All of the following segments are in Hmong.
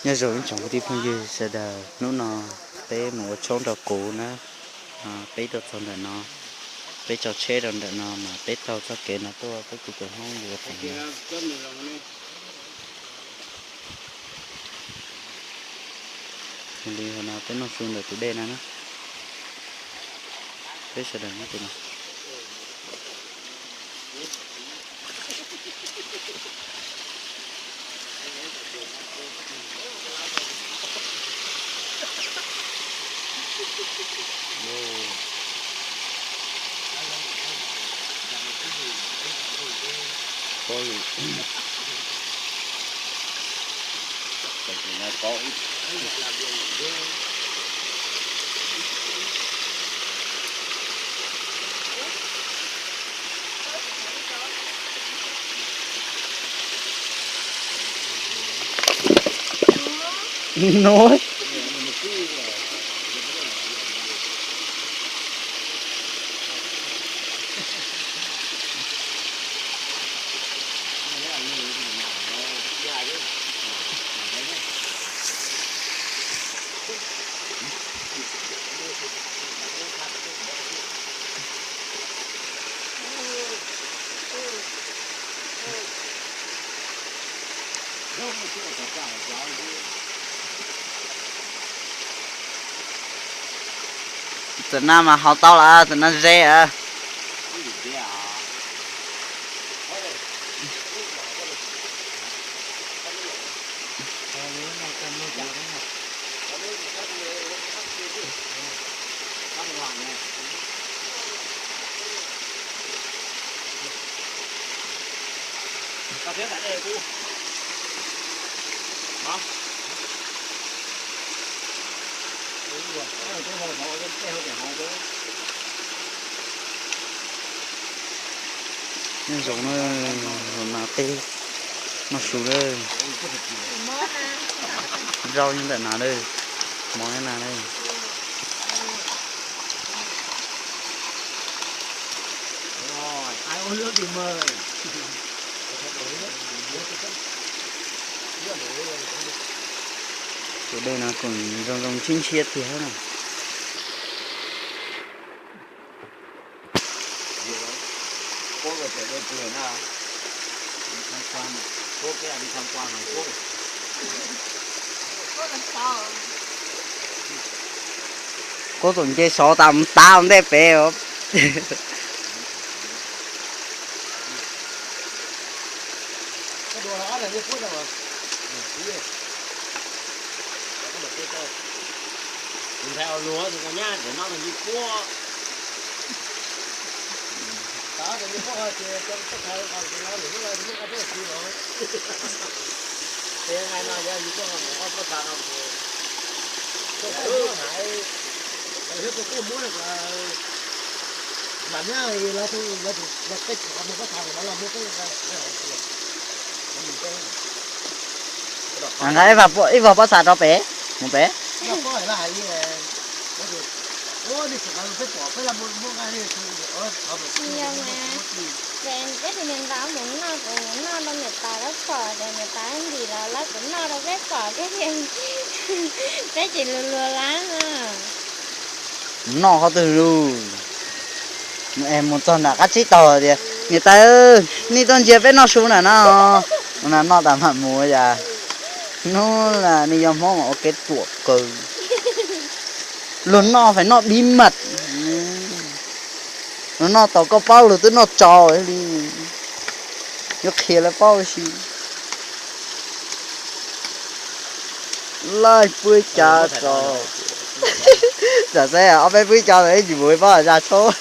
Nyob zoo ib tsoom kwv tij phooj ywg sawv daws, hnub no peb mus ua tshoob rau kuv na. Peb tuaj txog ntawm no, peb tso tsheb rau ntawm no mas peb taug txoj kev no tuaj peb kuj cov Hmoob yuav teem no. Li no peb noj su ntawm tus dej no na. Peb sawv daws nyob tus no. Noj. Txawm na mas haus tau lawm, txawm na ze lawm. Nyob zoo na, peb noj su lawm. Zaub nyob ntawm no lawm, mov nyob no lawm. Tus dej no kuj zoo zoo ntshiab ntshiab tiag na. Kuv tus nce sov tas mus tav ua ntej pem. Nqa ib vog pob txha rau pem, mus pem. Peb tus niam ntaus mus noj, kuv mus noj rau niam tais lawv pom ces niam tais ntim los lawv kuv noj rau peb pom thiab, peb ces luag luag lawm. Noj qhov twg lawm? Mus txog nram qab tsib taug tias, niam tais, nej tuaj ntsia peb noj su nram no. Noj tas mam mus yom. Hnub no nej yog Hmoob mas ua kev ruam kawg. Luag noj feem noj bí mật. Luag noj tau koj paub luag twb noj tso li. Yuav qhia lawv paub si. Laij pub cav tso. Tam saib ob peb pub cav ntawd ib tsis mus paub zaj tshoob.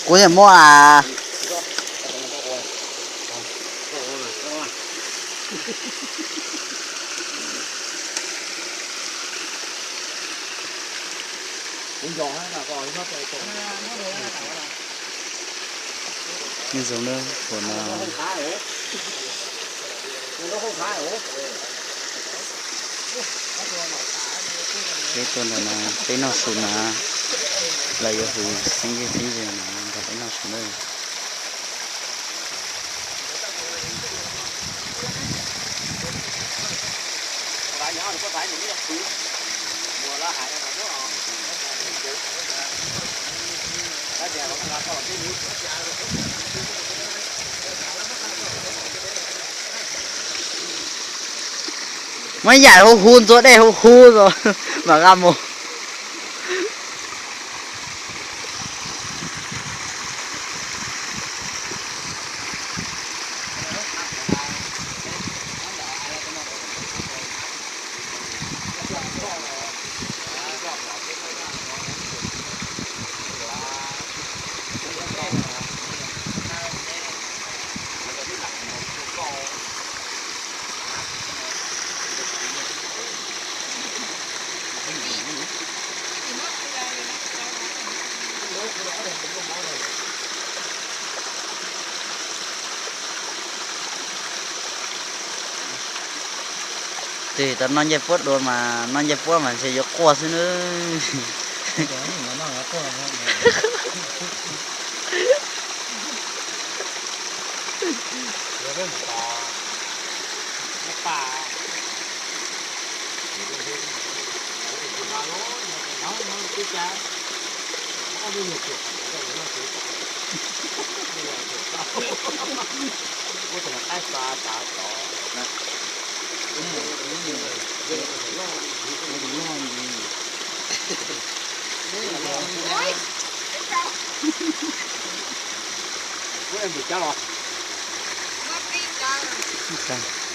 Kuv yeej muab a. Nyob zoo na, thaum no peb tuaj nram no, peb noj su na, lawv yuav hu xeeb ze xeeb ze na, nrog peb noj su na. Muab yaim hu hu ntxuav dej hu hu ntxuav mam nqa mus. Tig tau noj ncej puab dua mas noj ncej puab mas ntshe yuav quaj xwb nawb.